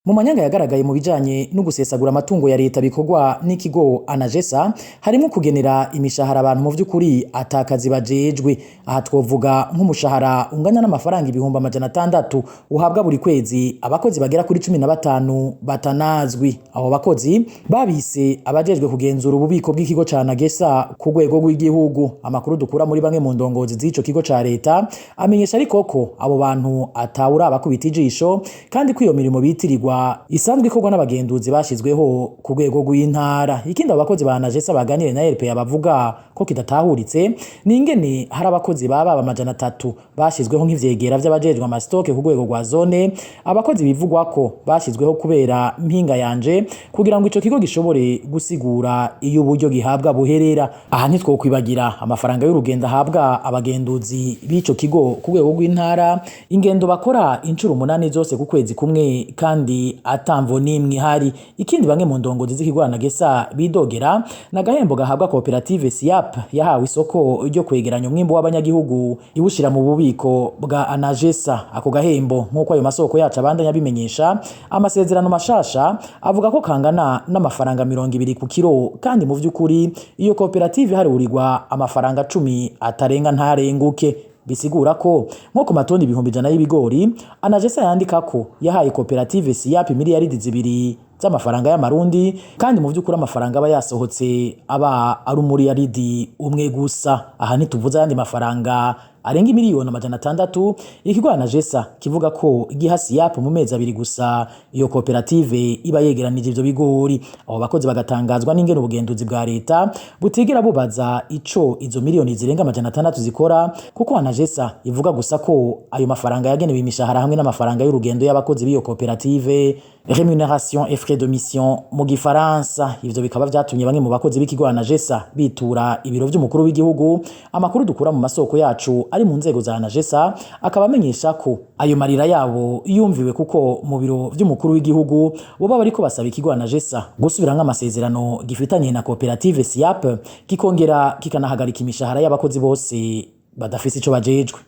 Mu manyanga yagaragaye mu bijanye no gusesagura amatungo ya leta bikorwa n'ikigo ANAGESSA, harimo kugenera imishahara abantu mu vy'ukuri atakazi bajejwe. Aha twovuga nk'umushahara ungana n'amafaranga 600,000 uhabwa buri kwezi abakozi bagera kuri 15 batanazwi. Abo bakozi babise abajejwe kugenzura ububiko bw'ikigo ca ANAGESSA ku rwego rw'igihugu. Amakuru dukura muri bamwe mu ndongozi z'ico kigo ca leta amenyesha ariko ko abo bantu atawuraba kubita ijisho, kandi ko iyo mirimo bitirirwa isanzwe ikorwa n'abagenduzi bashizweho ku rwego rw'intara. Ikindi abo bakozi ba ANAGESSA baganiriye na RPA bavuga ko kidatahuritse ni ingene hari abakozi baba 300 bashizweho nk'ivyegera vy'abajejwe amastoke ku rwego rwa zone, abakozi bivugwa ko bashizweho kubera mpinga yanje kugira ngo ico kigo gishobore gusigura iyo uburyo gihabwa buherera. Aha ntitwokwibagira amafaranga y'urugendo ahabwa abagenduzi b'ico kigo ku rwego rw'intara, ingendo bakora incuro 8 zose ku kwezi kumwe kandi atamvo n'imwe ihari. Ikindi bamwe mu ndongozi z'ikigo ANAGESSA bidogera n'agahembo gahabwa koperative SIAP yahawe isoko ryo kwegeranya umwimbu w'abanyagihugu iwushira mu bubiko bwa ANAGESSA. Ako gahembo, nk'uko ayo masoko yacu abandanya abimenyesha, amasezerano mashasha avuga ko kangana n'amafaranga 20 ku kiro, kandi mu vy'ukuri iyo koperative harurirwa amafaranga 10 atarenga ntarenguke. Bisigura ko nko ku matoni 100,000 y'ibigori ANAGESSA yandika ko yahaye koperative SIAP miliyaridi 2 z'amafaranga y'amarundi, kandi mu vy'ukuri amafaranga aba yasohotse aba ari umuriyaridi umwe gusa. Aha ntituvuze ayandi mafaranga arenga 600,000,000 ikigo ANAGESSA kivuga ko giha SIAP mu mezi 2 gusa iyo koperative iba yegeranije ivyo bigori. Abo bakozi bagatangazwa n'ingene ubugenduzi bwa leta butigera bubaza ico izo miliyoni zirenga 600 zikora, kuko ANAGESSA ivuga gusa ko ayo mafaranga yagenewe imishahara hamwe n'amafaranga y'urugendo y'abakozi b'iyo koperative, rémunération et frais de mission mu gifaransa. Ivyo bikaba vyatumye bamwe mu bakozi b'ikigo ANAGESSA bitura ibiro vy'umukuru w'igihugu. Amakuru dukura mu masoko yacu ari mu nzego za ANAGESSA akaba amenyesha ko ayo marira yabo yumviwe, kuko mu biro vy'umukuru w'igihugu boba bariko basaba ikigo ANAGESSA gusubiramwo amasezerano gifitanye na koperative SIAP, kikongera kikanahagarika imishahara y'abakozi bose badafise ico bajejwe.